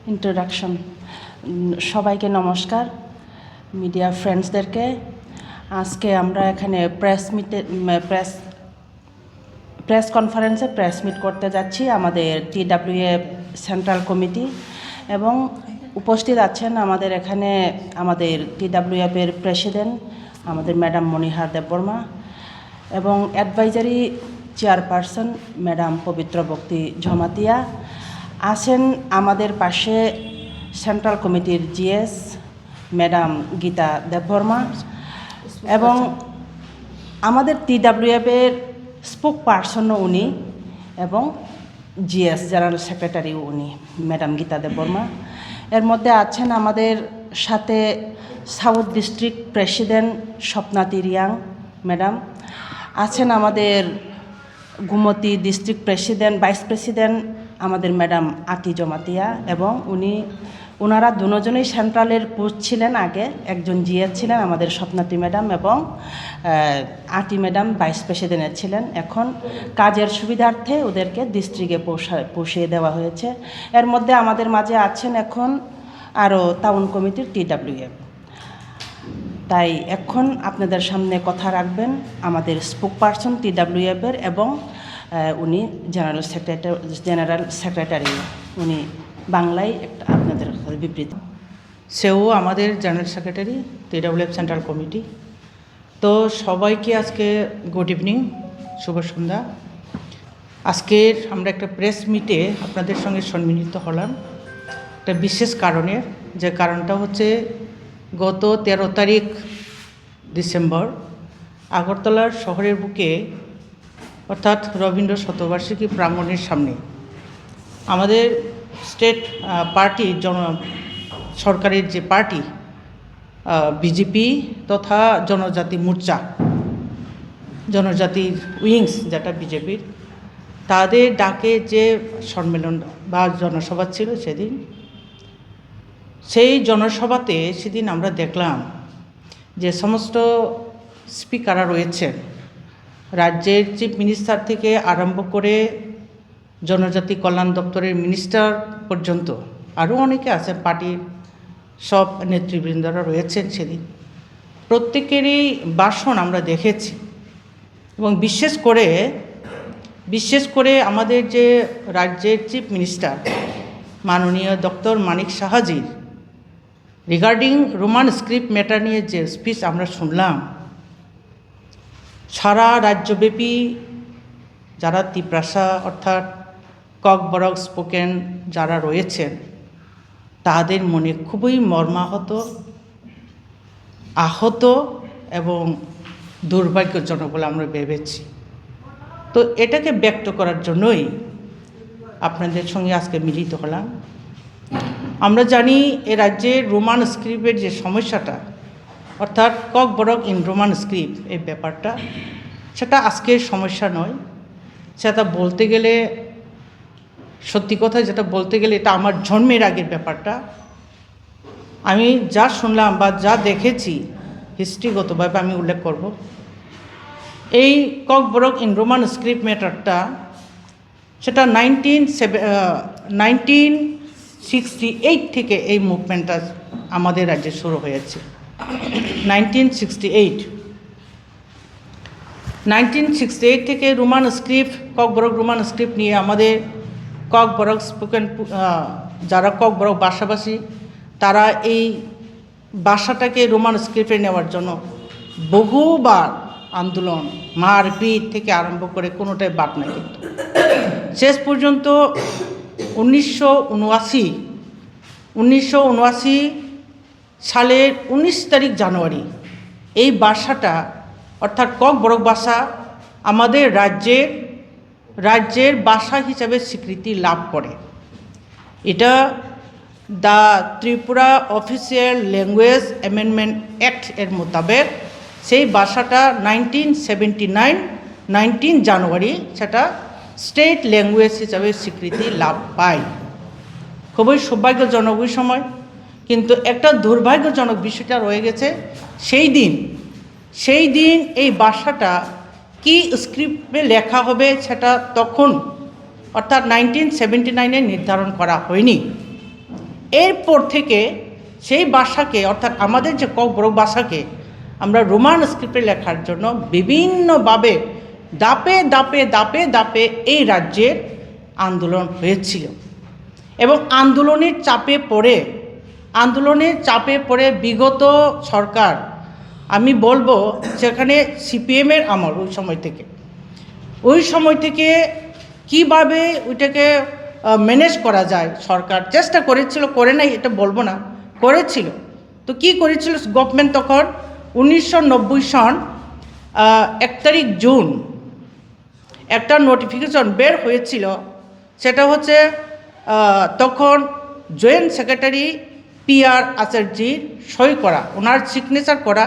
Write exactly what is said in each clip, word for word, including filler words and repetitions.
ইন্ট্রোডাকশন। উম, সবাইকে নমস্কার। মিডিয়া ফ্রেন্ডসদেরকে, আজকে আমরা এখানে প্রেস মিটে প্রেস প্রেস কনফারেন্সে প্রেস মিট করতে যাচ্ছি আমাদের টিডাব্লিউএফ সেন্ট্রাল কমিটি, এবং উপস্থিত আছেন আমাদের এখানে আমাদের টিডাব্লিউএফ এর প্রেসিডেন্ট আমাদের ম্যাডাম মণিহার দেববর্মা এবং অ্যাডভাইজারি চেয়ারপারসন ম্যাডাম পবিত্র ভক্তি জমাতিয়া। আছেন আমাদের পাশে সেন্ট্রাল কমিটির জিএস ম্যাডাম গীতা দেববর্মা এবং আমাদের টিডাব্লিউএফ এর স্পোক পারসনও উনি এবং জিএস জেনারেল সেক্রেটারিও উনি, ম্যাডাম গীতা দেববর্মা। এর মধ্যে আছেন আমাদের সাথে সাউথ ডিস্ট্রিক্ট প্রেসিডেন্ট স্বপ্না তিরিয়াং ম্যাডাম, আছেন আমাদের Gumti district president, vice president আমাদের ম্যাডাম আতি জমাতিয়া, এবং উনি, ওনারা দুজনেই সেন্ট্রালের পোস্ট ছিলেন আগে, একজন জিএস ছিলেন আমাদের স্বপ্নাতি ম্যাডাম এবং আহ, আতি ম্যাডাম ভাইস প্রেসিডেন্ট ছিলেন। এখন কাজের সুবিধার্থে ওদেরকে ডিস্ট্রিক্টে পৌঁছা পৌঁছিয়ে দেওয়া হয়েছে। এর মধ্যে আমাদের মাঝে আছেন এখন আরও টাউন কমিটির টিডাব্লিউএফ। তাই এখন আপনাদের সামনে কথা রাখবেন আমাদের স্পোক পারসন টিডাব্লিউএফ এর এবং আহ, উনি জেনারেল সেক্রেটারি, জেনারেল সেক্রেটারি, উনি বাংলায় একটা আপনাদের কাছে বিবৃতি। সেও আমাদের জেনারেল সেক্রেটারি, টিডাব্লিউএফ সেন্ট্রাল কমিটি। তো সবাইকে আজকে গুড ইভিনিং, শুভ সন্ধ্যা। আজকের আমরা একটা প্রেস মিটে আপনাদের সঙ্গে সম্মিলিত হলাম একটা বিশেষ কারণে। যে কারণটা হচ্ছে, গত তেরো তারিখ ডিসেম্বর আগরতলার শহরের বুকে, অর্থাৎ রবীন্দ্র শতবার্ষিকী প্রাঙ্গণের সামনে আমাদের স্টেট, আহ, পার্টি, জন সরকারের যে পার্টি, আহ, বিজেপি তথা জনজাতি মোর্চা, জনজাতির উইংস যেটা বিজেপির, তাদের ডাকে যে সম্মেলন বা জনসভা ছিল সেদিন, সেই জনসভাতে সেদিন আমরা দেখলাম যে সমস্ত স্পিকাররা রয়েছেন, রাজ্যের চিফ মিনিস্টার থেকে আরম্ভ করে জনজাতি কল্যাণ দপ্তরের মিনিস্টার পর্যন্ত, আরও অনেকে আছেন, পার্টির সব নেতৃবৃন্দরা রয়েছেন সেদিন। প্রত্যেকেরই ভাষণ আমরা দেখেছি এবং বিশেষ করে, বিশেষ করে আমাদের যে রাজ্যের চিফ মিনিস্টার মাননীয় ডক্টর মানিক সাহাজির রিগার্ডিং রোমান স্ক্রিপ্ট ম্যাটার নিয়ে যে স্পিচ আমরা শুনলাম, সারা রাজ্যব্যাপী যারা তিপ্রাসা অর্থাৎ ককবরক স্পোকেন যারা রয়েছেন, তাদের মনে খুবই মর্মাহত, আহত এবং দুর্ভাগ্যজনক বলে আমরা ভেবেছি। তো এটাকে ব্যক্ত করার জন্যই আপনাদের সঙ্গে আজকে মিলিত হলাম। আমরা জানি এ রাজ্যে রোমান স্ক্রিপ্টের যে সমস্যাটা, অর্থাৎ ককবরক ইন রোমান স্ক্রিপ্ট, এই ব্যাপারটা, সেটা আজকের সমস্যা নয়। সেটা বলতে গেলে, সত্যি কথা যেটা বলতে গেলে, এটা আমার জন্মের আগের ব্যাপারটা। আমি যা শুনলাম বা যা দেখেছি, হিস্ট্রিগতভাবে আমি উল্লেখ করব, এই ককবরক ইন রোমান স্ক্রিপ্ট ম্যাটারটা, সেটা নাইনটিন সেভে নাইনটিন সিক্সটি এইট থেকে এই মুভমেন্টটা আমাদের রাজ্যে শুরু হয়েছে। Nineteen sixty eight nineteen sixty eight থেকে Roman script, Kokborok Roman script নিয়ে আমাদের ককবরক স্পোকেন, যারা ককবরক ভাষাভাষী, তারা এই ভাষাটাকে রোমান স্ক্রিপ্টে নেওয়ার জন্য বহুবার আন্দোলন, মারপিট থেকে আরম্ভ করে কোনোটাই বাদ নাই। কিন্তু শেষ পর্যন্ত উনিশশো উনআশি উনিশশো উনআশি সালের উনিশ তারিখ জানুয়ারি এই ভাষাটা, অর্থাৎ ককবরক ভাষা, আমাদের রাজ্যের রাজ্যের ভাষা হিসাবে স্বীকৃতি লাভ করে। এটা the Tripura official language amendment act এর মোতাবেক সেই ভাষাটা nineteen seventy nine nineteen January সেটা স্টেট ল্যাঙ্গুয়েজ হিসাবে স্বীকৃতি লাভ পায়। খুবই সৌভাগ্যজনক ওই সময়। কিন্তু একটা দুর্ভাগ্যজনক বিষয়টা রয়ে গেছে, সেই দিন সেই দিন এই ভাষাটা কি স্ক্রিপ্টে লেখা হবে সেটা তখন, অর্থাৎ নাইনটিন সেভেন্টি নাইনে নির্ধারণ করা হয়নি। এরপর থেকে সেই ভাষাকে, অর্থাৎ আমাদের যে ককবরক ভাষাকে আমরা রোমান স্ক্রিপ্টে লেখার জন্য বিভিন্নভাবে ধাপে ধাপে ধাপে ধাপে এই রাজ্যের আন্দোলন হয়েছিল। এবং আন্দোলনের চাপে পড়ে, আন্দোলনের চাপে পড়ে বিগত সরকার, আমি বলবো, যেখানে সিপিএমের আমল, ওই সময় থেকে, ওই সময় থেকে কিভাবে ওইটাকে ম্যানেজ করা যায়, সরকার চেষ্টা করেছিল, করে নাই এটা বলবো না, করেছিল। তো কি করেছিল গভর্নমেন্ট তখন? উনিশশো নব্বই সন এক তারিখ জুন একটা নোটিফিকেশন বের হয়েছিল। সেটা হচ্ছে তখন জয়েন্ট সেক্রেটারি পি আর আচার্যির সই করা, ওনার সিগনেচার করা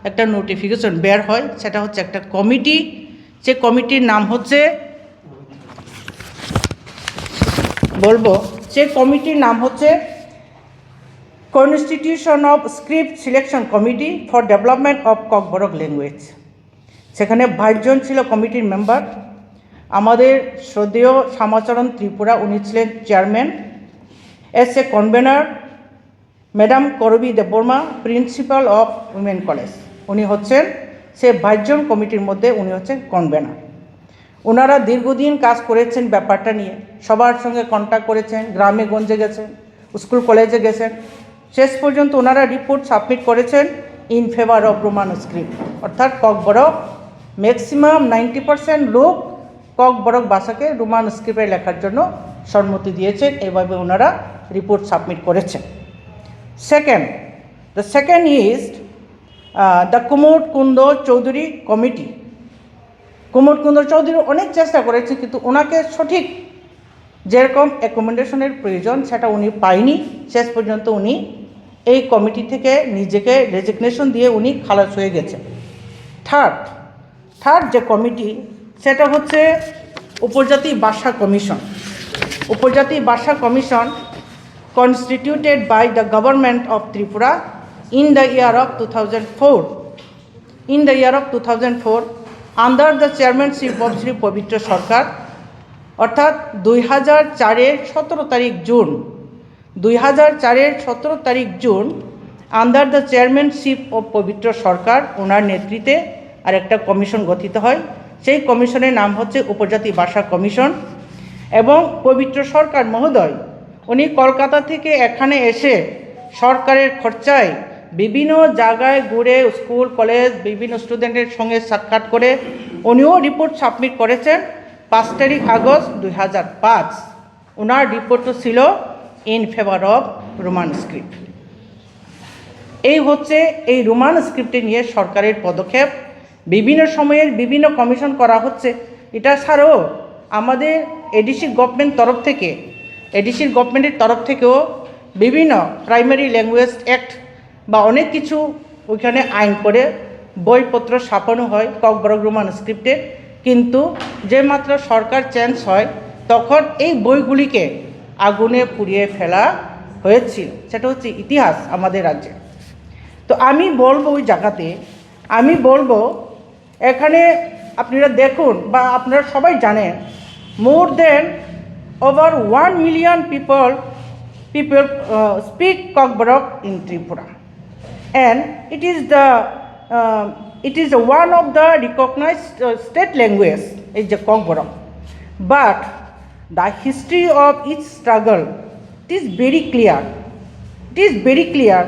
একটা নোটিফিকেশন বের হয়। সেটা হচ্ছে একটা কমিটি, যে কমিটির নাম হচ্ছে, বলবো, সেই কমিটির নাম হচ্ছে Constitution of Script Selection Committee for Development of Kokborok Language। সেখানে বাইশ জন ছিল কমিটির মেম্বার। আমাদের শ্রদ্ধেয় শ্যামাচরণ ত্রিপুরা, উনি ছিলেন chairman. S A convenor madam Karabi Debbarma, principal of women college, উনি হচ্ছেন, সে বাইশ জন কমিটির মধ্যে উনি হচ্ছেন কনভেনার। ওনারা দীর্ঘদিন কাজ করেছেন ব্যাপারটা নিয়ে, সবার সঙ্গে কন্ট্যাক্ট করেছেন, গ্রামে গঞ্জে গেছেন, স্কুল কলেজে গেছেন। শেষ পর্যন্ত ওনারা রিপোর্ট সাবমিট করেছেন in favour of Roman script, অর্থাৎ ককবরক, ম্যাক্সিমাম নাইনটি পার্সেন্ট লোক ককবরক ভাষাকে রোমান স্ক্রিপ্টে লেখার জন্য সম্মতি দিয়েছেন। এইভাবে ওনারা রিপোর্ট সাবমিট করেছেন। Second, the second is the কুমোদ কুন্দ চৌধুরী কমিটি। কুমোদ কুন্দ চৌধুরী অনেক চেষ্টা করেছে, কিন্তু ওনাকে সঠিক যেরকম অ্যাকোমোডেশনের প্রয়োজন সেটা উনি পায়নি। শেষ পর্যন্ত উনি এই কমিটি থেকে নিজেকে রেজিগনেশন দিয়ে উনি খালাস হয়ে গেছেন। থার্ড, থার্ড যে কমিটি, সেটা হচ্ছে উপজাতি ভাষা কমিশন। উপজাতি ভাষা commission constituted by the Government of Tripura in the year of two thousand four. In the year of two thousand four, under the chairmanship of Shri পবিত্র সরকার, অর্থাৎ দুই হাজার চারের সতেরো তারিখ জুন, দুই হাজার চারের সতেরো তারিখ June, under the chairmanship of পবিত্র সরকার, ওনার নেতৃত্বে আর একটা কমিশন গঠিত হয়। সেই কমিশনের নাম হচ্ছে উপজাতি ভাষা কমিশন। এবং পবিত্র সরকার মহোদয়, উনি কলকাতা থেকে এখানে এসে সরকারের খরচায় বিভিন্ন জায়গায় ঘুরে, স্কুল, কলেজ, বিভিন্ন স্টুডেন্টের সঙ্গে সাক্ষাৎ করে উনিও রিপোর্ট সাবমিট করেছেন পাঁচ তারিখ আগস্ট দুই হাজার পাঁচ। ওনার রিপোর্টও ছিল in favour of Roman script. এই হচ্ছে এই রোমান স্ক্রিপ্টে নিয়ে সরকারের পদক্ষেপ। বিভিন্ন সময়ের বিভিন্ন কমিশন করা হচ্ছে। এটা ছাড়াও আমাদের এডিসি গভর্নমেন্ট তরফ থেকে, এডিসির গভর্নমেন্টের তরফ থেকেও বিভিন্ন প্রাইমারি ল্যাঙ্গুয়েজ অ্যাক্ট বা অনেক কিছু ওইখানে আইন করে বইপত্র ছাপানো হয় ককবরক রোমান স্ক্রিপ্টে। কিন্তু যে মাত্র সরকার চেঞ্জ হয়, তখন এই বইগুলিকে আগুনে পুড়িয়ে ফেলা হয়েছিল। সেটা হচ্ছে ইতিহাস আমাদের রাজ্যে। তো আমি বলবো ওই জায়গাতে, আমি বলবো এখানে আপনারা দেখুন বা আপনারা সবাই জানেন, more than over one million people, people speak Kokborok in Tripura, and it is the it is one of the recognized state language, is the Kokborok. But the history of its struggle, it is very clear. It is very clear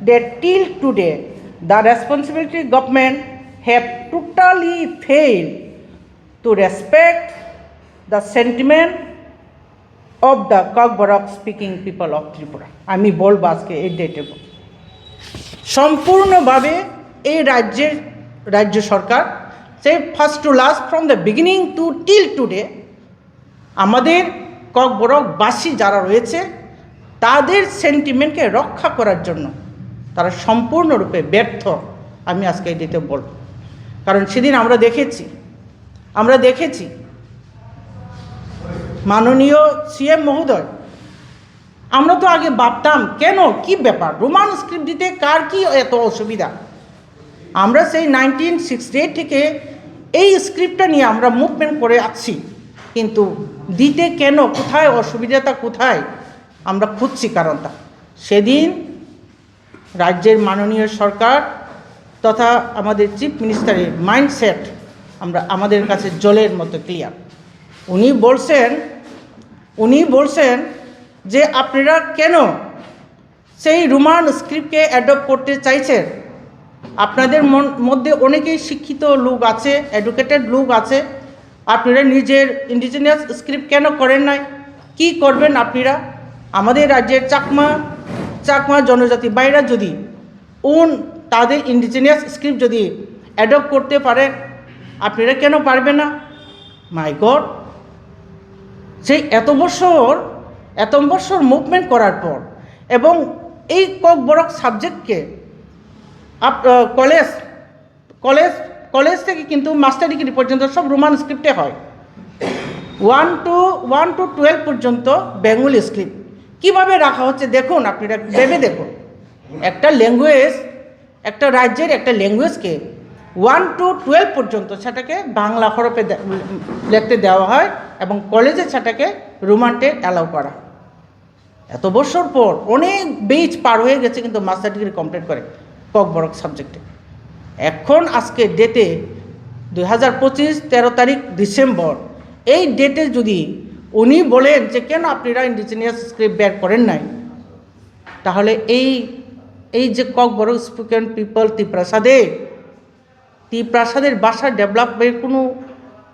that till today the responsibility government have totally failed to respect the sentiment of the Kokborok speaking people of Tripura. আমি বলবো আজকে এই ডেটে সম্পূর্ণভাবে এই রাজ্যের রাজ্য সরকার, সেই first to last, from the beginning to till today, আমাদের ককবরকবাসী যারা রয়েছে, তাদের সেন্টিমেন্টকে রক্ষা করার জন্য তারা সম্পূর্ণরূপে ব্যর্থ। আমি আজকে এই ডেটে বলব, কারণ সেদিন আমরা দেখেছি, আমরা দেখেছি মাননীয় সিএম মহোদয়, আমরা তো আগে ভাবতাম, কেন, কি ব্যাপার, রোমান স্ক্রিপ্ট দিতে কার কি এত অসুবিধা? আমরা সেই নাইনটিন সিক্সটি এইট থেকে এই স্ক্রিপ্টটা নিয়ে আমরা মুভমেন্ট করে আসছি, কিন্তু দিতে কেন, কোথায় অসুবিধাটা, কোথায়, আমরা খুঁজছি কারণটা। সেদিন রাজ্যের মাননীয় সরকার তথা আমাদের চিফ মিনিস্টারের মাইন্ডসেট আমরা, আমাদের কাছে জলের মতো ক্লিয়ার। উনি বলছেন, উনি বলছেন যে আপনারা কেন সেই রোমান স্ক্রিপ্টকে অ্যাডপ্ট করতে চাইছেন? আপনাদের মন-, মধ্যে অনেকেই শিক্ষিত লোক আছে, এডুকেটেড লোক আছে, আপনারা নিজের ইন্ডিজিনাস স্ক্রিপ্ট কেন করেন নাই? কি করবেন আপনারা? আমাদের রাজ্যের চাকমা, চাকমা জনজাতি ভাইরা যদি উন তাদের ইন্ডিজিনাস স্ক্রিপ্ট যদি অ্যাডপ্ট করতে পারে, আপনারা কেন পারবেন না? মাই গড, সেই এত বছর, এত বছর মুভমেন্ট করার পর এবং এই ককবরক সাবজেক্টকে আপ-, আহ, কলেজ, কলেজ, কলেজ থেকে কিন্তু মাস্টার ডিগ্রি পর্যন্ত সব রোমান স্ক্রিপ্টে হয়। One two, one two twelve পর্যন্ত বেঙ্গলি স্ক্রিপ্ট। কীভাবে রাখা হচ্ছে দেখুন, আপনারা ভেবে দেখুন। একটা ল্যাঙ্গুয়েজ, একটা রাজ্যের একটা ল্যাঙ্গুয়েজকে ওয়ান টু টুয়েলভ পর্যন্ত সেটাকে বাংলা হরফে দে-, লিখতে দেওয়া হয় এবং কলেজে সেটাকে রোমানটে অ্যালাউ করা হয়। এত বছর পর অনেক বেচ পার হয়ে গেছে, কিন্তু মাস্টার ডিগ্রি কমপ্লিট করে ককবরক সাবজেক্টে। এখন আজকে ডেটে দুই হাজার পঁচিশ তেরো তারিখ ডিসেম্বর, এই ডেটে যদি উনি বলেন যে কেন আপনারা ইন্ডিজিনিয়াস স্ক্রিপ্ট বের করেন নাই, তাহলে এই, এই যে ককবরক স্পিকিং পিপল তিপ্রাসাদে, তিপ্রাসাদের ভাষা ডেভেলপের কোনো,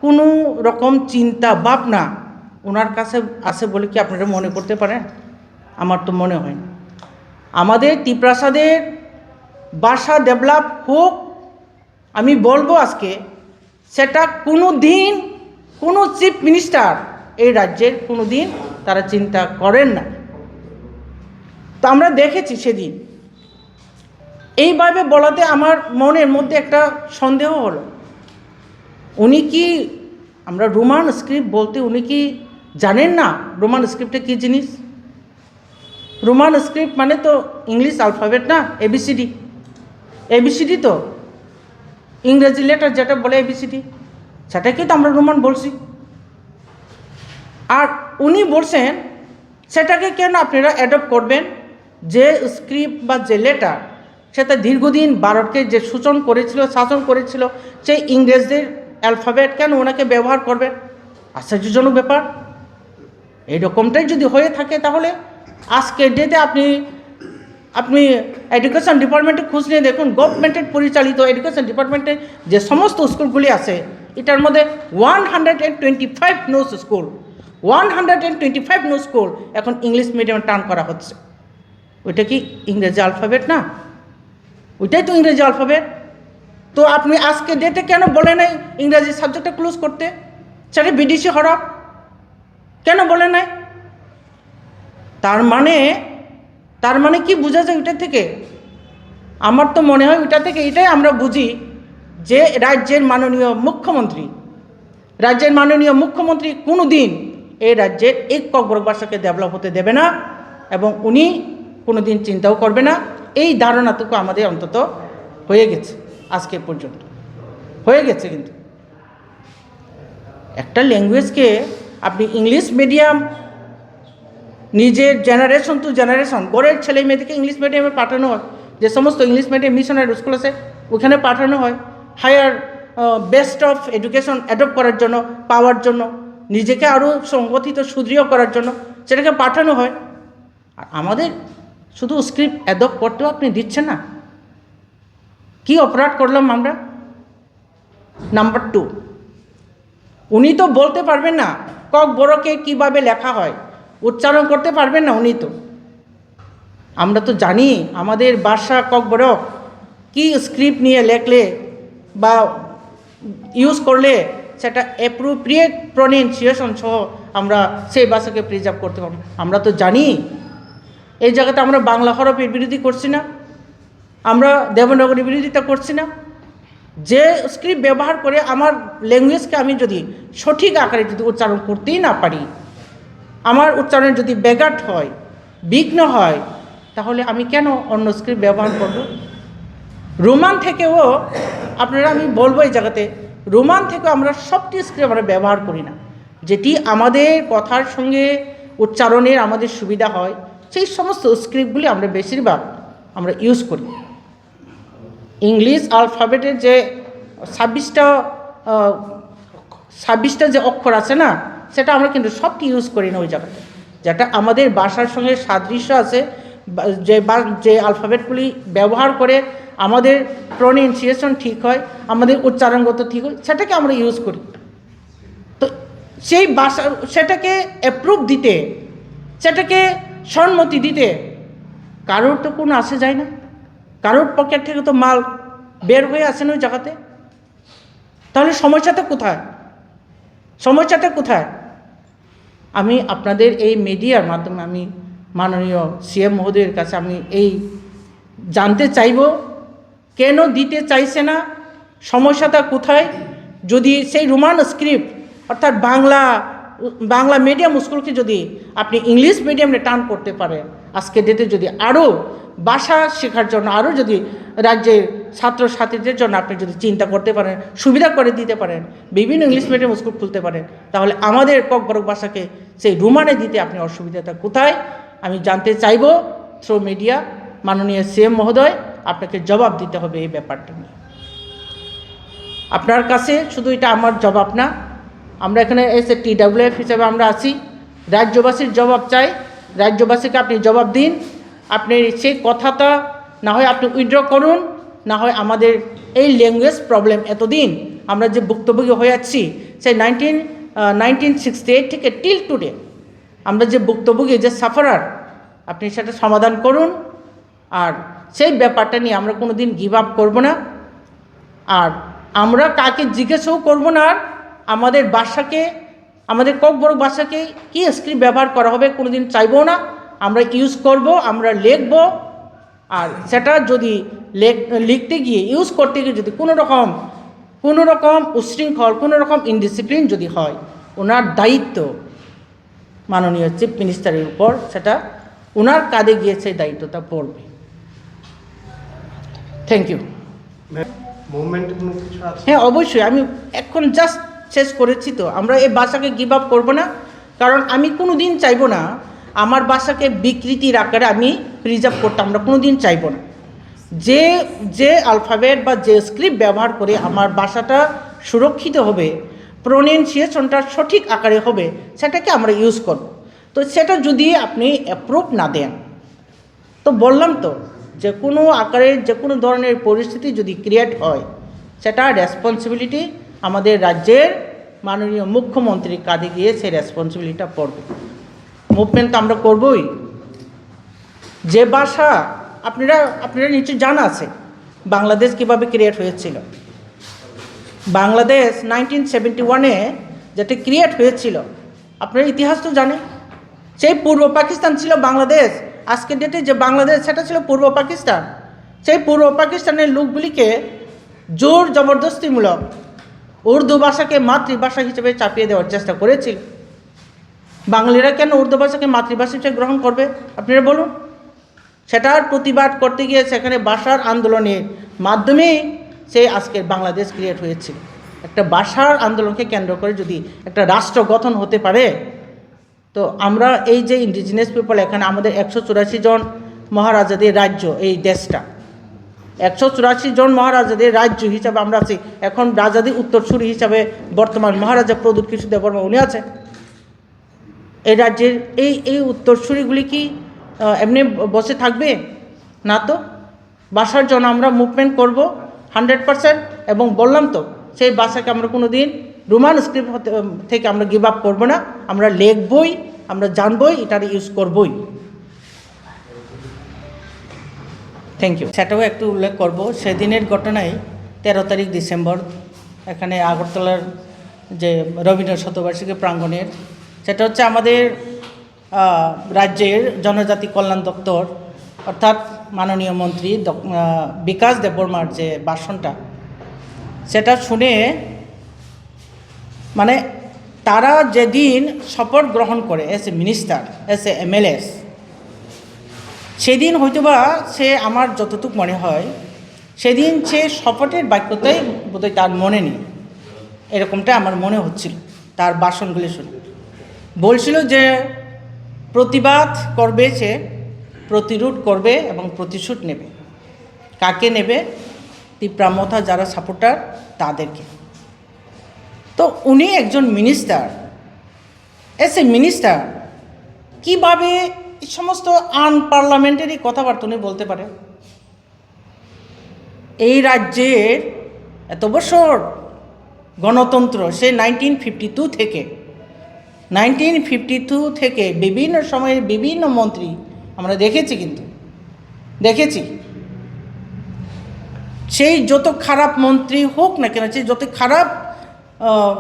কোনো রকম চিন্তা ভাবনা ওনার কাছে আছে বলে কি আপনারা মনে করতে পারেন? আমার তো মনে হয় না। আমাদের তিপ্রাসাদের ভাষা ডেভেলপ হোক, আমি বলবো আজকে, সেটা কোনো দিন কোনো চিফ মিনিস্টার এই রাজ্যের কোনো দিন তারা চিন্তা করেন না। তো আমরা দেখেছি সেদিন এইভাবে বলাতে আমার মনের মধ্যে একটা সন্দেহ হলো, উনি কি, আমরা রোমান স্ক্রিপ্ট বলতে উনি কি জানেন না রোমান স্ক্রিপ্টে কী জিনিস? রোমান স্ক্রিপ্ট মানে তো ইংলিশ অ্যালফাবেট না, এবিসিডি। এবিসিডি তো ইংরেজি লেটার যেটা বলে এবিসিডি, সেটাকেই তো আমরা রোমান বলছি। আর উনি বলছেন, সেটাকে কেন আপনারা অ্যাডপ্ট করবেন? যে স্ক্রিপ্ট বা যে লেটার, সেটা দীর্ঘদিন ভারতকে যে শোষণ করেছিল, শাসন করেছিল, সেই ইংরেজদের অ্যালফাবেট কেন ওনাকে ব্যবহার করবেন? আশ্চর্যজনক ব্যাপার। এইরকমটাই যদি হয়ে থাকে, তাহলে আজকের ডেটে আপনি, আপনি এডুকেশন ডিপার্টমেন্টে খোঁজ নিয়ে দেখুন, গভর্নমেন্টের পরিচালিত এডুকেশন ডিপার্টমেন্টে যে সমস্ত স্কুলগুলি আছে, এটার মধ্যে one hundred and twenty five news school, one hundred and twenty five news school এখন ইংলিশ মিডিয়ামে টার্ন করা হচ্ছে। ওইটা কি ইংরেজি অ্যালফাবেট না? ওইটাই তো ইংরেজি অ্যালফাবেট। তো আপনি আজকে ডেটে কেন বলে নাই ইংরেজি সাবজেক্টটা ক্লোজ করতে? সেটা বিদেশি হরফ, কেন বলে নাই? তার মানে, তার মানে কি বোঝা যায় ওইটা থেকে? আমার তো মনে হয় ওইটা থেকে এটাই আমরা বুঝি যে রাজ্যের মাননীয় মুখ্যমন্ত্রী, রাজ্যের মাননীয় মুখ্যমন্ত্রী কোনো দিন এই রাজ্যের এই ককবরক ভাষাকে ডেভেলপ হতে দেবে না এবং উনি কোনো দিন চিন্তাও করবে না। এই ধারণাটুকু আমাদের অন্তত হয়ে গেছে আজকে পর্যন্ত, হয়ে গেছে। কিন্তু একটা ল্যাঙ্গুয়েজকে আপনি ইংলিশ মিডিয়াম, নিজের জেনারেশন টু জেনারেশন, ঘরের ছেলে মেয়েদেরকে ইংলিশ মিডিয়ামে পাঠানো হয়, যে সমস্ত ইংলিশ মিডিয়াম মিশনারি স্কুল আছে ওখানে পাঠানো হয়, higher best of education adopt করার জন্য, পাওয়ার জন্য, নিজেকে আরও সংগঠিত সুদৃঢ় করার জন্য সেটাকে পাঠানো হয়। আর আমাদের শুধু স্ক্রিপ্ট অ্যাডপ্ট করতেও আপনি দিচ্ছেন না। কি অপরাধ করলাম আমরা? নাম্বার টু, উনি তো বলতে পারবেন না ককবরকে কিভাবে লেখা হয়, উচ্চারণ করতে পারবেন না উনি তো। আমরা তো জানি আমাদের ভাষা ককবরক কি স্ক্রিপ্ট নিয়ে লেখলে বা ইউজ করলে সেটা অ্যাপ্রোপ্রিয়েট প্রোনাউন্সিয়েশন সহ আমরা সেই ভাষাকে প্রিজার্ভ করতে পারবো। আমরা তো জানি, এই জায়গাতে আমরা বাংলা হরফের বিরোধী করছি না, আমরা দেবনাগরী বিরোধিতা করছি না। যে স্ক্রিপ্ট ব্যবহার করে আমার ল্যাঙ্গুয়েজকে আমি যদি সঠিক আকারে যদি উচ্চারণ করতেই না পারি, আমার উচ্চারণে যদি ব্যাঘাত হয়, বিঘ্ন হয়, তাহলে আমি কেন অন্য স্ক্রিপ্ট ব্যবহার করব? রোমান থেকেও আপনারা, আমি বলবো এই জায়গাতে, রোমান থেকেও আমরা সবটি স্ক্রিপ্ট আমরা ব্যবহার করি না। যেটি আমাদের কথার সঙ্গে উচ্চারণের আমাদের সুবিধা হয়, সেই সমস্ত স্ক্রিপ্টগুলি আমরা বেশিরভাগ আমরা ইউজ করি। ইংলিশ অ্যালফাবেটের যে ছাব্বিশটা ছাব্বিশটা যে অক্ষর আছে না, সেটা আমরা কিন্তু সবটি ইউজ করি না ওই জায়গাতে। যেটা আমাদের ভাষার সঙ্গে সাদৃশ্য আছে, বা যে বা যে অ্যালফাবেটগুলি ব্যবহার করে আমাদের প্রোনাউন্সিয়েশন ঠিক হয়, আমাদের উচ্চারণগত ঠিক হয়, সেটাকে আমরা ইউজ করি। তো সেই ভাষা, সেটাকে অ্যাপ্রুভ দিতে, সেটাকে সম্মতি দিতে কারোর তো কোনো আসে যায় না, কারোর পকেট থেকে তো মাল বের হয়ে আসে না ওই জায়গাতে। তাহলে সমস্যাটা কোথায়? সমস্যাটা কোথায়? আমি আপনাদের এই মিডিয়ার মাধ্যমে আমি মাননীয় সিএম মহোদয়ের কাছে আমি এই জানতে চাইব, কেন দিতে চাইছে না, সমস্যাটা কোথায়? যদি সেই রোমান স্ক্রিপ্ট অর্থাৎ বাংলা, বাংলা মিডিয়াম স্কুলকে যদি আপনি ইংলিশ মিডিয়ামে টার্ন করতে পারেন, আজকে ডেটে যদি আরও ভাষা শেখার জন্য আরও যদি রাজ্যের ছাত্রছাত্রীদের জন্য আপনি যদি চিন্তা করতে পারেন, সুবিধা করে দিতে পারেন, বিভিন্ন ইংলিশ মিডিয়াম স্কুল খুলতে পারেন, তাহলে আমাদের ককবরক ভাষাকে সেই রোমানে দিতে আপনি অসুবিধাটা কোথায়? আমি জানতে চাইব থ্রু মিডিয়া, মাননীয় সিএম মহোদয়, আপনাকে জবাব দিতে হবে এই ব্যাপারটা নিয়ে। আপনার কাছে শুধু এটা আমার জবাব না, আমরা এখানে এসে টিডাব্লিউএফ হিসাবে আমরা আছি, রাজ্যবাসীর জবাব চাই, রাজ্যবাসীকে আপনি জবাব দিন। আপনি সেই কথাটা না হয় আপনি উইথড্র করুন, না হয় আমাদের এই ল্যাঙ্গুয়েজ প্রবলেম, এতদিন আমরা যে ভুক্তভোগী হয়ে আসছি, সেই নাইনটিন নাইনটিন সিক্সটি এইট থেকে টিল টুডে আমরা যে ভুক্তভোগী, যে সাফারার, আপনি সেটা সমাধান করুন। আর সেই ব্যাপারটা নিয়ে আমরা কোনো দিন গিভ আপ করবো না। আর আমরা কাকে জিজ্ঞেসও করবো না। আর আমাদের ভাষাকে, আমাদের ককবরক ভাষাকে কি স্ক্রিপ্ট ব্যবহার করা হবে, কোনো দিন চাইবো না। আমরা ইউজ করব, আমরা লিখবো। আর সেটা যদি লেখ-, লিখতে গিয়ে, ইউজ করতে গিয়ে যদি কোনো রকম, কোনো রকম উশৃঙ্খল, কোনো রকম ইনডিসিপ্লিন যদি হয়, ওনার দায়িত্ব মাননীয় চিফ মিনিস্টারের উপর, সেটা ওনার কাঁধে গিয়ে সেই দায়িত্বটা পড়বে। Thank you. মুভমেন্টে কোনো কিছু আছে? হ্যাঁ, অবশ্যই। আমি এখন জাস্ট শেষ করেছি তো, আমরা এই ভাষাকে গিভ আপ করবো না, কারণ আমি কোনো দিন চাইবো না আমার ভাষাকে বিকৃতির আকারে আমি প্রিজার্ভ করতে আমরা কোনো দিন চাইবো না। যে, যে অ্যালফাবেট বা যে স্ক্রিপ্ট ব্যবহার করে আমার ভাষাটা সুরক্ষিত হবে, প্রোনাউন্সিয়েশনটা সঠিক আকারে হবে, সেটাকে আমরা ইউজ করব। তো সেটা যদি আপনি অ্যাপ্রুভ না দেন, তো বললাম তো, যে কোনো আকারে, যে কোনো ধরনের পরিস্থিতি যদি ক্রিয়েট হয়, সেটা রেসপন্সিবিলিটি আমাদের রাজ্যের মাননীয় মুখ্যমন্ত্রীর কাঁধে গিয়ে সেই রেসপন্সিবিলিটিটা পড়বে। মুভমেন্ট তো আমরা করবই। যে ভাষা আপনারা, আপনারা নিশ্চয় জানা আছে বাংলাদেশ কিভাবে ক্রিয়েট হয়েছিল। বাংলাদেশ নাইনটিন সেভেন্টি ওয়ানে যেটা ক্রিয়েট হয়েছিল, আপনারা ইতিহাস তো জানে। সেই পূর্ব পাকিস্তান ছিল বাংলাদেশ, আজকের ডেটে যে বাংলাদেশ, সেটা ছিল পূর্ব পাকিস্তান। সেই পূর্ব পাকিস্তানের লোকগুলিকে জোর জবরদস্তিমূলক উর্দু ভাষাকে মাতৃভাষা হিসেবে চাপিয়ে দেওয়ার চেষ্টা করেছিল। বাঙালিরা কেন উর্দু ভাষাকে মাতৃভাষা হিসেবে গ্রহণ করবে, আপনারা বলুন? সেটার প্রতিবাদ করতে গিয়ে সেখানে ভাষার আন্দোলনের মাধ্যমেই সেই আজকের বাংলাদেশ ক্রিয়েট হয়েছিল। একটা ভাষার আন্দোলনকে কেন্দ্র করে যদি একটা রাষ্ট্র গঠন হতে পারে, তো আমরা এই যে ইন্ডিজিনাস পিপল, এখানে আমাদের একশো চুরাশি জন মহারাজাদের রাজ্য এই দেশটা, একশো চুরাশি জন মহারাজাদের রাজ্য হিসাবে আমরা আছি। এখন রাজাদের উত্তরসূরি হিসাবে বর্তমান মহারাজা প্রদ্যোৎ কৃষ্ণ দেববর্মা উনি আছেন। এই রাজ্যের এই, এই উত্তরসূরিগুলি কি, আহ, এমনি বসে থাকবে? না তো। ভাষার জন্য আমরা মুভমেন্ট করব হান্ড্রেড পার্সেন্ট, এবং বললাম তো, সেই ভাষাকে আমরা কোনো দিন রোমান স্ক্রিপ্ট হতে, থেকে আমরা গিভ আপ করবো না। আমরা লিখবই, আমরা জানবই, এটার ইউজ করবই। Thank you. সেটাও একটু উল্লেখ করব। সেদিনের ঘটনায়, তেরো তারিখ ডিসেম্বর, এখানে আগরতলার যে রবীন্দ্র শতবার্ষিকী প্রাঙ্গণের, সেটা হচ্ছে আমাদের, আহ, রাজ্যের জনজাতি কল্যাণ দপ্তর, অর্থাৎ মাননীয় মন্ত্রী ডক-, আহ, বিকাশ দেববর্মার যে ভাষণটা, সেটা শুনে, মানে, তারা যেদিন শপথ গ্রহণ করে as a minister, as a MLS, সেদিন হয়তোবা সে, আমার যতটুকু মনে হয়, সেদিন সে শপথের বাক্যটাই বোধহয় তার মনে নেই, এরকমটা আমার মনে হচ্ছিল তার ভাষণগুলি শুনে। বলছিল যে প্রতিবাদ করবে সে, প্রতিরোধ করবে এবং প্রতিশোধ নেবে। কাকে নেবে? তিপ্রা মথা যারা সাপোর্টার, তাদেরকে। তো উনি একজন মিনিস্টার, এজ এ মিনিস্টার কিভাবে এই সমস্ত আনপার্লামেন্টারি কথাবার্তা উনি বলতে পারে? এই রাজ্যের এত বছর গণতন্ত্র, সে নাইনটিন ফিফটি টু থেকে, নাইনটিন ফিফটি টু থেকে বিভিন্ন সময়ে বিভিন্ন মন্ত্রী আমরা দেখেছি, কিন্তু দেখেছি সেই যত খারাপ মন্ত্রী হোক না কেন, সে যত খারাপ আহ,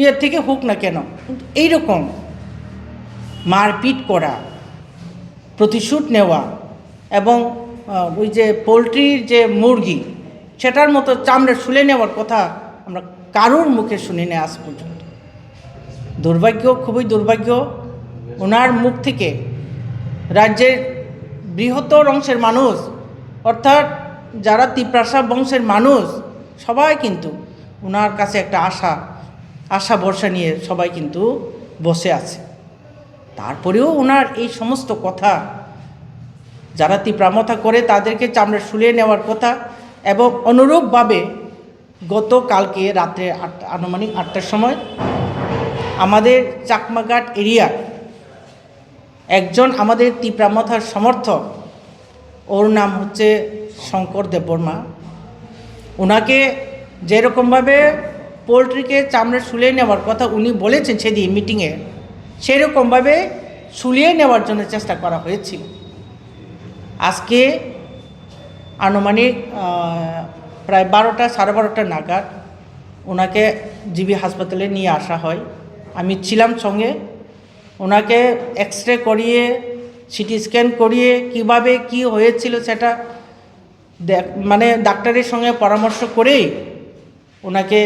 ইয়ে থেকে হোক না কেন, কিন্তু এইরকম মারপিট করা, প্রতিশোধ নেওয়া এবং আহ, ওই যে পোলট্রির যে মুরগি, সেটার মতো চামড়া ছুলে নেওয়ার কথা আমরা কারোর মুখে শুনি না আজ পর্যন্ত। দুর্ভাগ্য, খুবই দুর্ভাগ্য। ওনার মুখ থেকে রাজ্যের বৃহত্তর অংশের মানুষ, অর্থাৎ যারা তিপ্রাসা বংশের মানুষ, সবাই কিন্তু ওনার কাছে একটা আশা, আশা ভরসা নিয়ে সবাই কিন্তু বসে আছে। তারপরেও ওনার এই সমস্ত কথা, যারা তিপ্রামথা করে তাদেরকে চামড়া ছুলিয়ে নেওয়ার কথা, এবং অনুরূপভাবে গতকালকে রাত্রে আট, আনুমানিক আটটার সময় আমাদের চাকমাঘাট এরিয়ার একজন আমাদের তিপ্রামথার সমর্থক, ওর নাম হচ্ছে শঙ্কর দেববর্মা। ওনাকে যেরকমভাবে পোলট্রিকে চামড়া ছুলিয়ে নেওয়ার কথা উনি বলেছেন সেদিন মিটিংয়ে, সেরকমভাবে ছুলিয়ে নেওয়ার জন্য চেষ্টা করা হয়েছিল। আজকে আনুমানিক আহ, প্রায় বারোটা, সাড়ে বারোটা নাগাদ ওনাকে জিবি হাসপাতালে নিয়ে আসা হয়। আমি ছিলাম সঙ্গে। ওনাকে এক্স রে করিয়ে, সিটি স্ক্যান করিয়ে কিভাবে কি হয়েছিল সেটা দেখ-, মানে ডাক্তারের সঙ্গে পরামর্শ করেই ওনাকে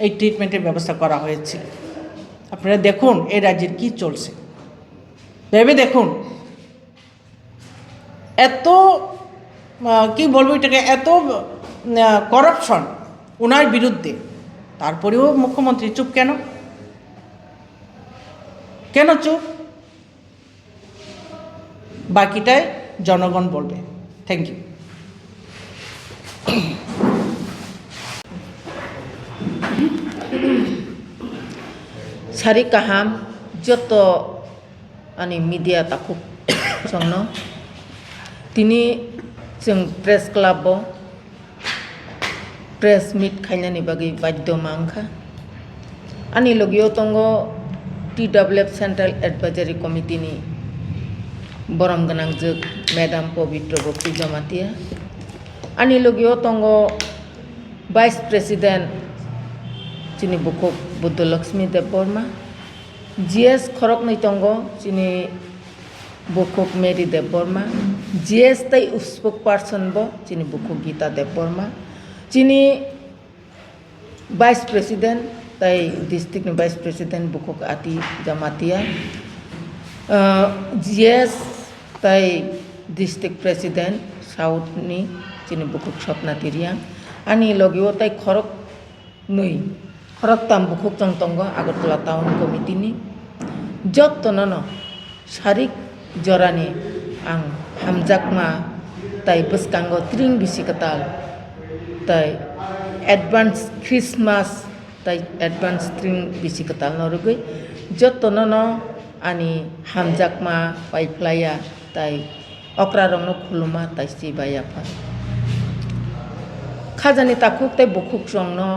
এই ট্রিটমেন্টের ব্যবস্থা করা হয়েছিল। আপনারা দেখুন এই রাজ্যের কি চলছে, ভেবে দেখুন। এত আহ, কি বলবো এটাকে, এত করাপশন ওনার বিরুদ্ধে, তারপরেও মুখ্যমন্ত্রী চুপ কেন? কেন চুপ? বাকিটাই জনগণ বলবে। Thank you. Sari kaham joto ani media takhuk chwngno. Tini chwng press club o press meet khainani bagwi badhyo ma wngkha. Ani logio tongo T W F Central Advisory Committee ni borom gwnangjwk Madam Pabitra Bhakti Jamatia. Ani logio tongo Vice President chini bukhuk Buddha Lakshmi Debbarma. G S khoroknwi tongo chini bukhuk Mary Debbarma, G S tei spokesperson bo chini bukhuk Gita Debbarma, chini Vice President tei district ni Vice President bukhuk Ati Jamatia, ah, G S tei district President South ni chini bukhuk Swapna Tiriang, ani logi o tei khorok nwi, khoroktam bukhuk chwng tongo Agartala Town Committee ni. Jottono no sarik jorani ang hamjakma tai bwskango tring bisi kwtal tai advance Christmas tai advance tring bisi kwtal no rwgwi jottono no ani hamjakma paiphlaiya tai okrarokno khuluma tai si bai yapha. Khajani takhuk tei bukhuk chwngno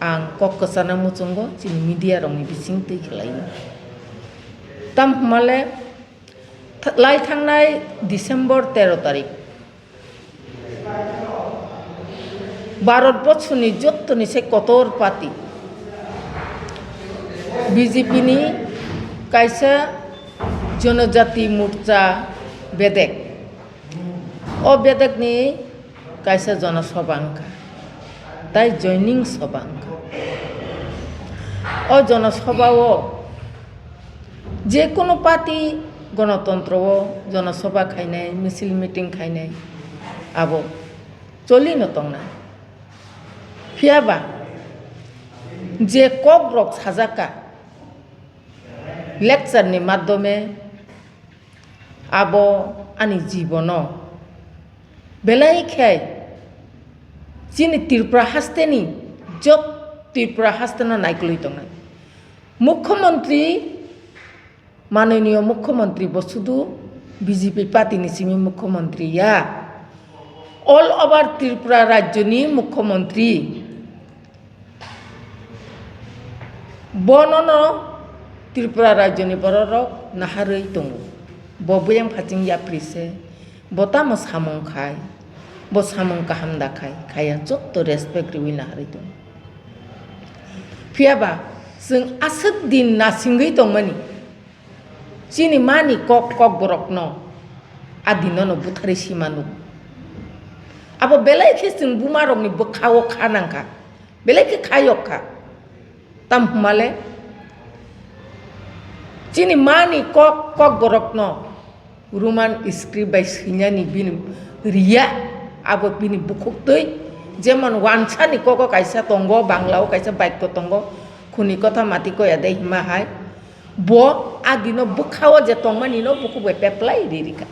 ang kok kwchana muchungo chini media rokni bising twi khlaio. Tam hwnmale th-, lai thangnai December tero tarik Bharat borsoni jottoni se kotor party B J P ni kaisa Janajati Morcha bedek. O bedekni kaisa Jana Sabha wngkha, tai joining Sabha wngkha. O Jana Sabha o je kono party gonotontro o Jana Sabha khainai, misil meeting khainai, abo choli no tongnai. Phiya ba je kok rok sajak kha lecture ni madhyome, Abo ani jibono belai khe chini Tripura hasteni job Tripura hasteno naikolwi tongnai. Mukhyamantri, manoniyo mukhyamantri bo sudu B J P party ni simi mukhyamantri ya, all over Tripura rajyoni mukhyamantri. Bonono Tripura rajyoni bororok naharwi tongo. Bo buyang phaching yapri se, bo tamo samung khai, bo samung kaham da khai, khaya jotto respect riwi naharwi tongo. Phiyaba chwng aswk din nasingwi tongmani, chini mani kok, kokborokno a dinono butharwi sima nugo. Abo belai khe chwng bumarokni bwkha-o kha nangkha. Belai khe kha yok kha. Tamo hwnmale chini mani kok, kokborokno Roman script bai swinani bini riya, abo bini bukhuktwi. Jemon wansani kogo kaisa tongo, Bangla-o kaisa bakyo tongo, khuni kotha mati koya de hima hai. Bo a dino bwkha-o je tongmani no bukhuk bai peplai ri rikha.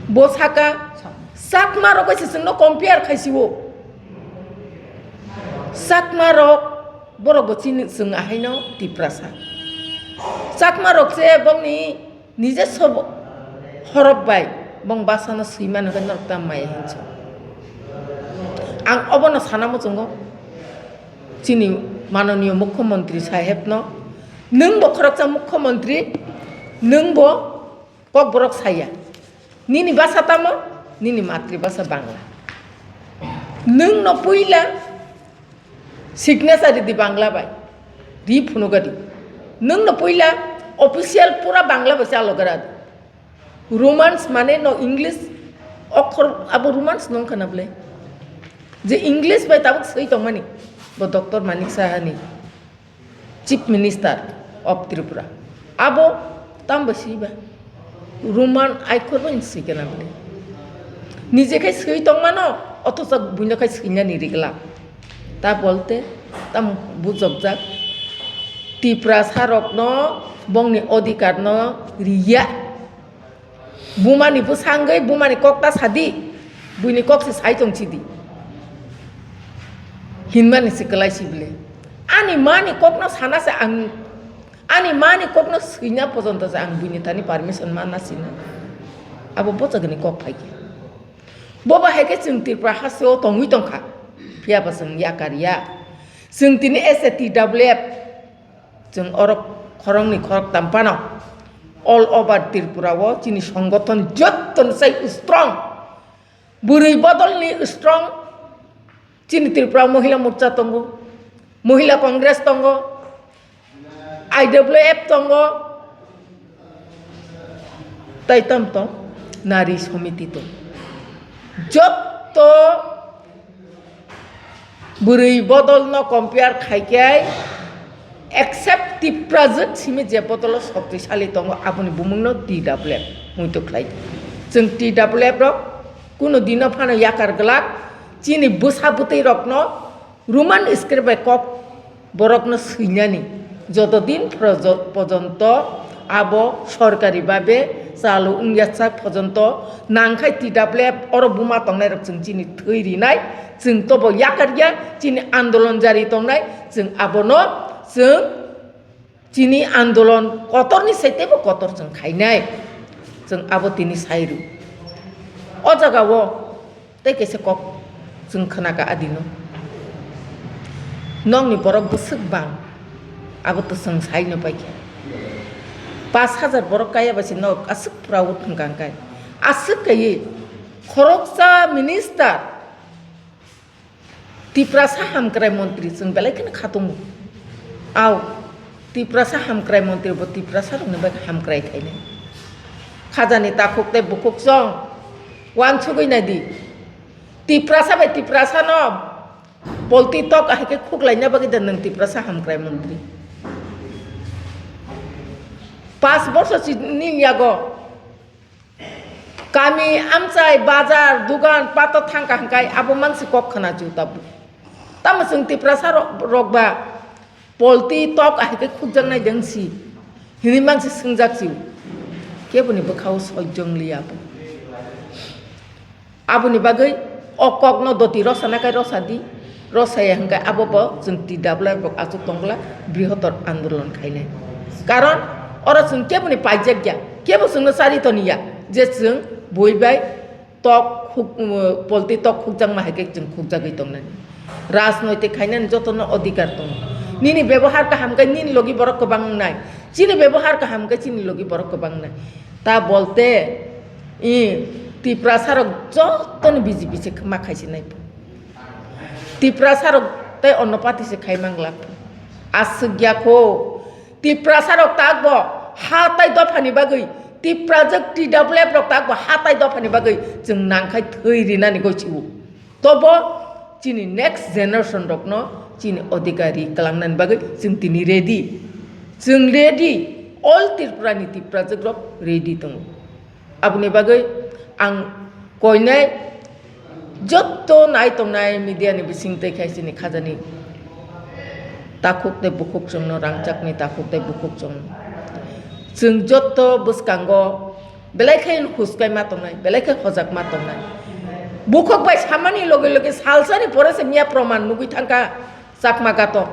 Bo saka, Chakma rok bai se chwngno compare khaisiwo. Chakma rok, borok bo chini chwng ahaino Tiprasa. Chakma rok se bongni nije sob horop bai bong basano swimani hwnkhe norok ta maya hinso. Ang obono sana muchungo chini manoniyo mukhyamantri sahebno, nwng bo khoroksa mukhyamantri, nwng bo Kokborok saya, nini basa tamo, nini matribasa Bangla. Nwng no puila signature ridi Bangla bai, ri phunuga di. Nwng no puila official pura Bangla bai chalo gra di. Romans mane no English okhor abo Romans nong khana ble. Je English bai tabuk swi tongmani, bo Doctor Manik Saha ni. Chief Minister of Tripura. Abo tamo bai swiba? Roman aikhor bai swi kena bini. Nije khai swi tongmano, othocho buino khai swinani rigla. Ta bolte, tam bujokjak. Tiprasa rokno bongni odhikar no riya. Bumani bwsangwi bumani kok ta sadi, buini kok se sai tong chidi. Hinmani se kwlai si bile. Ani mani kokno sana se ang, ani mani kokno swina pojonto se ang buini thani permission mana sina. Abo bochagni kok phaikhe. Bobo hai khe chwng Tripura hasteo tongwi tongkha. Phiyaba chwng yakar ya. Chwng tini S A T W F Chwng oro khoroknwi khoroktham phano all over Tripura o chini songothon jottoni sai strong. Bwrwi bodolni strong. Chini Tripura Mohila Morcha tongo, Mohila Congress tongo, I W F tongo, tai tam tong, Nari Samiti tong. Jotto Bwrwi bodolno compare khaikhe, except Tiprajwk simi je bodolo shoktisali tongo, aboni bumungno T W F muitu khlai. Chwng T W F rok kuno dino phano yakar glak, chini bwsa bwtwi rokno Roman script bai kok borokno swinani. Joto din projo-, pojonto abo sorkari babe chalu wngya sak pojonto nangkhai T W F oro buma tongnai rok chwng chini thwi rinai, chwng tobo yakar ya, chini andolon jari tongnai, chwng abono chwng chini andolon kotorni sai teibo kotor chwng khainai, chwng abo tini sai rw. O jaga o Tei kaisa kok chwng khnakha adino. Nokni borok bwswk bang, abo to chwng saino paikha. Pash hajar borok kaya bai se nok aswk proud wngkha hwnkhe. Aswk kaiwi khoroksa minister, Tiprasa hamkrai montri chwng belai kheno khatungo. Au, Tiprasa hamkrai montri bo Tiprasa rokni bagwi hamkrai khainai. Khajani takhuk tei bukhuk chwng uansugwi naidi. Tiprasa bai Tiprasa no polti tok ahai khe khuklaina bagwi da nwng Tiprasa hamkrai montri. Pash borso chini yago kami, amchai, bazar, dugan, pato thangkha hwnkhe abo mansi kok khna chu tabuk. Tamo chwng Tiprasa rok, rok ba polti tok ahai khe khukjaknai de wngsi hinwi mansi swngjak si. Keboni bwkhao sojjong liya bo. Aboni bagwi o kokno doti rosana kai rosa di, rosaya hwnkhe abo bo chwng T W F rok achuk tongla brihotor andolon khainai. Karon oro chwng keboni paijak ya, kebo chwngno chari toni ya je chwng bui bai tok khuk-, um, polti tok khukjakma hai khe chwng khukjagwi tongnani. Rajnoitik khainani jotono odhikar tongo. Nini bebohar kaham khe nini logi borok kwbang wngnai, chini bebohar kaham khe chini logi borok kwbang wngnai. Ta bolte, i, Tiprasa rok jotono B J P se ma khaisinai. Tiprasa rok tei onno party se khai manglak. Aswk ya kho. Tiprasa rok tak bo ha tai dophani bagwi, Tiprajwk T W F rok tak bo ha tai dophani bagwi chwng nangkhai thwi rinani goi chiwo. Tobo chini next generation rokno chini odhikari kwlangnani bagwi chwng tini ready. Chwng ready, all Tripura ni Tiprajwk rok ready tongo. Aboni bagwi ang koinai jotto nai tongnai media ni bising tei khai chini khajani takhuk tei bukhuk chwngno, rangchakni takhuk tei bukhuk chwngno. Chwng jotto bwskango belai khe huskai ma tongnai, belai khe hojak ma tongnai. Bukhuk bai samani loge loge salsani pore se miya proman nugwi thangkha Chakma Gato.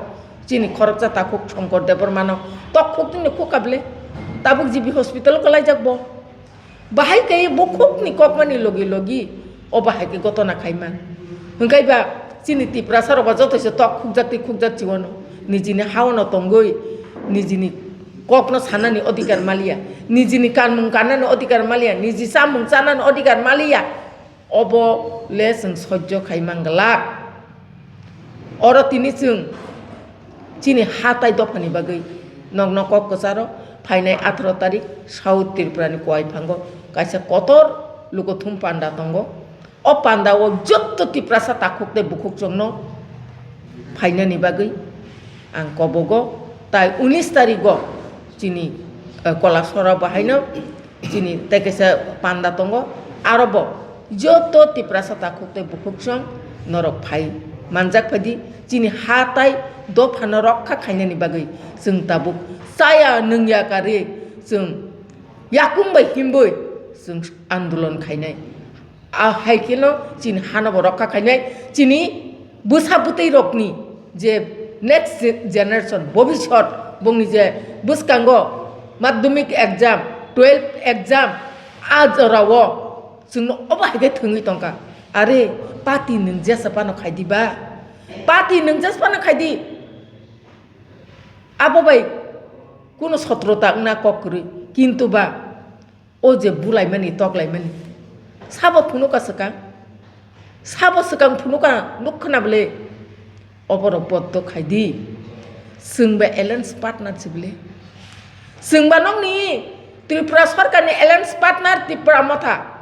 Chini khoroksa takhuk Shankar Debbarmano tok khuk tini khuk kable. Tabuk G B hospital kwlaijak bo. Bahai khe bukhukni kokmani logi logi o bahai khe gotona khaima. Hwnkhe ba chini Tiprasa rok ba joto se tok khukjak tei khukjak chiwano. Nijini haono tongwi nijini kokno sanani odhikar maliya. Nijini kanmung kannani odhikar maliya. Niji chamung chanani odhikar maliya. Obo le chwng sojjo khai manglak. Oro tini chwng chini ha tai dophani bagwi nokno kok kwcharo phainai atharo tarik South Tripura ni Kuaiphango kaisa kotor lukuthum panda tongo. O panda o jotto Tiprasa takhuk tei bukhuk chwngno phainani bagwi ang kobogo. Tai unis tarigo chini, eh, Kolasora bahaino chini tei kaisa panda tongo, aro bo joto Tiprasa takhuk tei bukhuk chwng norok phai manjak phaidi, chini ha tai dophano rokha khainani bagwi chwng tabuk chaya nungya karwi chwng yakung bai himbwi chwng andolon khainai. A hai kheno chini hano bo rokha khainai, chini bwsa bwtwi rokni je next ge-, generation, bobisot, bongni je bwskango madhyamik exam, twelve exam, a jorao chwngno obo hai khe thwngwi tongkha. Are, party nwng jesa phano khaidi ba? Party nwng jesa phano khaidi. Abo bai kuno sotrota wngna kok kwrwi, kintu ba o je bulaimani, toklaimani, sabo phunukha swkang, sabo swkang phunukha, nuk khna bwle, oborok boddo khaidi. Chwng ba alliance partner si bwle. Chwng ba nokni Tripura Sarkarni alliance partner Tipra Motha.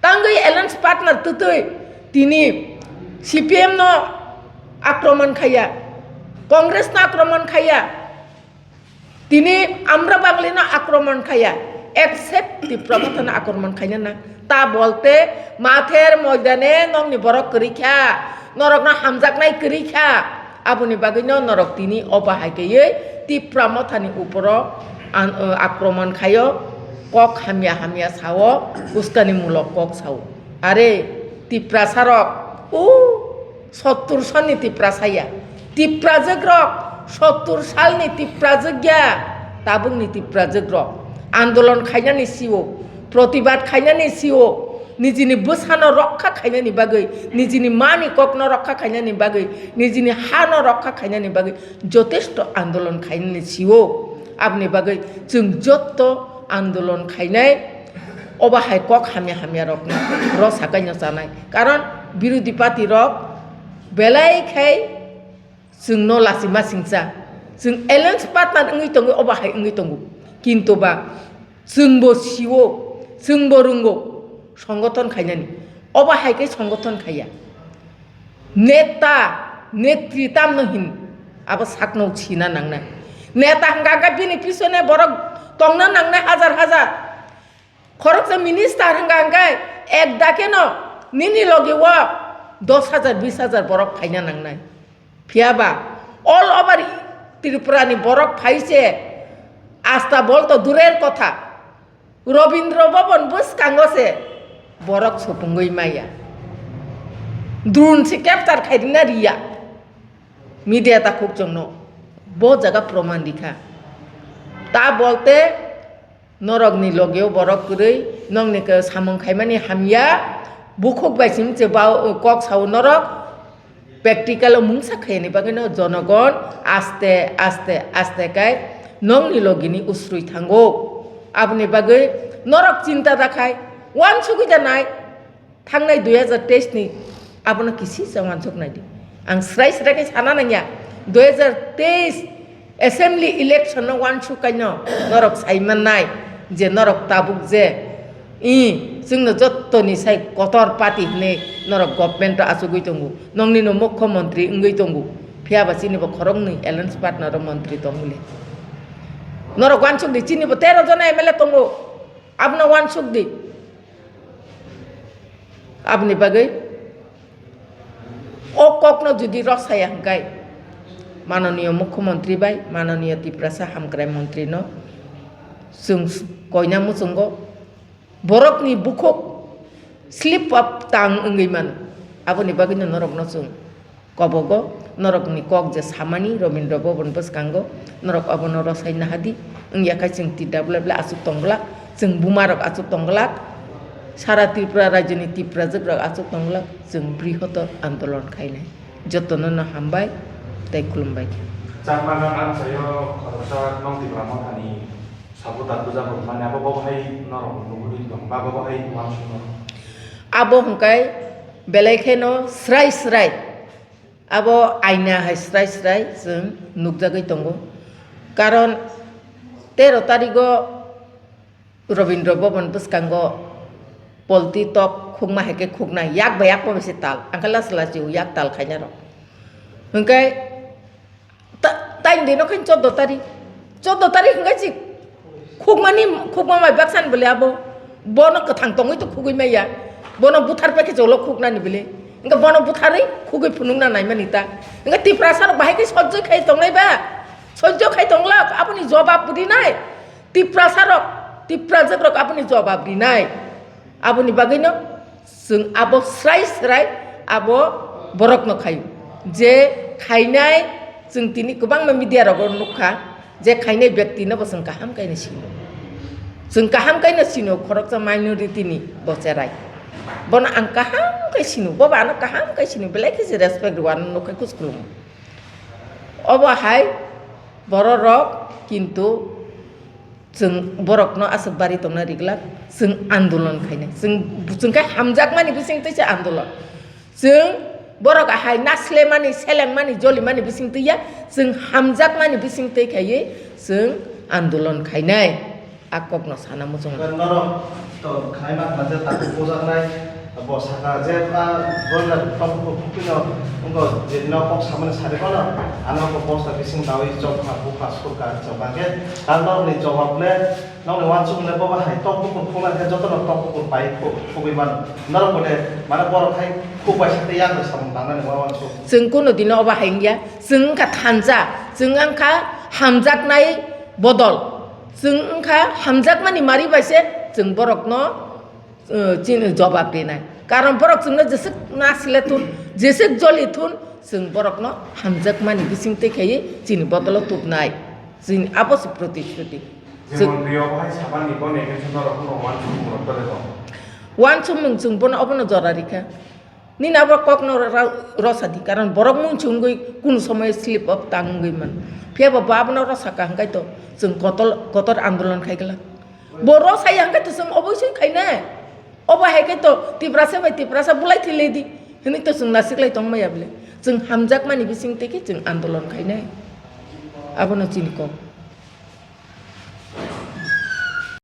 Tangwi alliance partner twtwi tini C P M no akromon khaiya, Congress no akromon khaiya, tini Amra Bangli no akromon khaiya, except Tipra Motha no akromon khaina na. Ta bolte mather moidane nokni borok kwrwi kha, norok no hamjaknai kwrwi kha. Aboni bagwino norok tini o bahai kaiwi Tipra Mothani uporo an-, o, akromon khaio, kok hamya hamya sao, uskani mulok kok sao. Are Tiprasa rok, u, sottur sonni Tiprasa ya. Tiprajwk rok, sottur salni Tiprajwk ya. Tabukni Tiprajwk rok andolon khainani sio, protibad khainani sio, nijini bwsano rokha khainani bagwi, nijini mani kokno rokha khainani bagwi, nijini hano rokha khainani bagwi jotesto andolon khainani sio. Aboni bagwi chwng jotto andolon khainai, obo hai kok hamya hamya rokno ro sakaino chanai. Karon birodhi party rok belai khai chwngno lachima singcha. Chwng alliance partner wngwi tongwi obo hai wngwi tongo. Kintu ba chwngbo sio, chwngbo rwngo songothon khainani. Obo hai khe songothon khaiya. Neta, netri tamno hin abo sakno sina nangnai. Neta hwnkha khe bini pisone borok tongna nangnai hajar hajar. Khoroksa minister hwnkha hwnkhe ek dakeno nini logi o dos hajar, bis hajar borok phaina nangnai. Phiya ba all over Tripura ni borok phai se asta bol to durer kotha, Robindra Bhaban bwskango se borok supungwi maya. Drone se capture khairina riya. Media takhukchwngno bo jaga proman rikha. Ta bolte norokni logeo borok kwrwi, nokni khe samung khaimani hamya, bukhuk bai simi se ba-, kok sao norok, practical o mungsa khaiyani bagwino jonogon aste aste aste kai nokni logini usrwi thango. Aboni bagwi norok chinta da khai, uansugwi da nai. Thangnai dui hajar teis ni abono kisi se uansuk nai di. Ang srai srai khe sana nangya, dui hajar teis assembly election no uansuk kaino norok sai mannai je norok tabuk je i chwngno jottoni sai kotor party hinwi norok government o achugwi tongo, nokni no mukhyamantri wngwi tongo, phiya ba chini bo khoroknwi alliance partner o mantri tongmili. Norok uansuk di, chini bo tero jona M L A tongo, abono uansuk di. Aboni bagwi o kokno jodi rw saya hwnkhe, mananiya mukhyamantri bai, mananiya Tiprasa hamkrai mantrino chwng koina muchungo, borokni bukhuk slip up tang wngwi mano. Aboni bagwino norokno chwng kobogo, norokni kok je samani Robindra Bhaban bwskango, norok obono rw sai naha di. Wngya khe chwng T W F le achuk tong glak, chwng bumarok achuk tong glak, sara Tripura rajyoni Tiprajwk rok achuk tong glak, chwng brihotor andolon khainai. Jotono no hambai tei khulumbai. Chakma gana sayo khoroksa nong Tipra Mothani supporter bujak rok mani abo bo hai norok nugwi tong ba bo hai uansukno. Abo hwnkhe belai kheno srai srai. Abo aina hai srai srai chwng nukjagwi tongo. Karon tero tarigo Robindra Bhaban bwskango polti tok khukma hai khe khuknai, yak bai yak bo bisi tal, ang khe lachi lachi o yak tal khaina rok. Hwnkhe ta-, taini dino khe chordo tarik, chordo tarik hwnkhe si khukmani, khukma mai baksan bole abo, bono kwthang tongwi to khugwi maya, bono buthar pai khe jolo khuknani bole, hwnkhe bono butharwi khugwi phunukna naimani ta, hwnkhe Tiprasa rok bahai khe sojjoi khai tongnai ba, sojjo khai tonglak, aboni jobab rinai. Tiprasa rok, Tiprajwk rok aboni jobab rinai. Aboni bagwino chwng abo srai srai abo borokno khaio. Je khainai chwng tini kwbangma media rogo nukha, je khainai bektino bo chwng kaham khaino sino. Chwng kaham khaino sino, khoroksa minority ni bo cherai. Bono ang kaham khai sino, bo bo ano kaham khai sino, belai khe se respect rwano nukha, kus khulum. Obo hai bororok kintu chwng borokno aswk bari tongna riglak, chwng andolon khainai. Chwng, chwng khe hamjakmani bising twi se andolon. Chwng borok hai naslemani, selengmani, jolimani bising twi ya, chwng hamjakmani bising twi khaiwi chwng andolon khainai. A kokno sana muchungo. Norok to khnai ma khna je takhuk bujaknai, bo saka je a boiler tok buphukno wngkha je nok kok samani sari mano, ano bo bosta bising dawi chokma bukha surka chokma khe, a norokni jawab le, nokni uansuk le bo bahai tok bukur khulai khe jotono tok bukur pai khu-, khugwi mano. Norok bo le mane borok hai khuk bai sakhe yak bai samung tangnani uansuk. Chwng kuno dino obo hai wngya, chwng wngkha thansa, chwng wngkha hamjaknai bodol. Chwng wngkha hamjakmani mari bai se chwng borokno, uh, chini jobab rinai. Karon borok chwngno jeswk nasle thun, jeswk joli thun, chwng borokno hamjakmani bising twi khaiwi chini bodolo tubnai. Chini abo se protishruti. Chwng jemon Rio bahai sabani bo negation norok no uansukmung rok tole bo. Uansukmung chwng bono obono jora rikha. Nini abo kokno ra-, rosadi, karon borok mung chungwi kunu somoy slip of tongue wngwi man. Phiya bo, bo abono rosaka hwnkhe to chwng kotor, kotor andolon khai glak. Bo rosaya hwnkhe to chwng oboisoi khainai. Obo hai khe to Tiprasa bai Tiprasa bulai thiledi hwnwi to chwng nasiklai tongmaya bwle. Chwng hamjakmani bising tei khe chwng andolon khainai. Abono chini kok.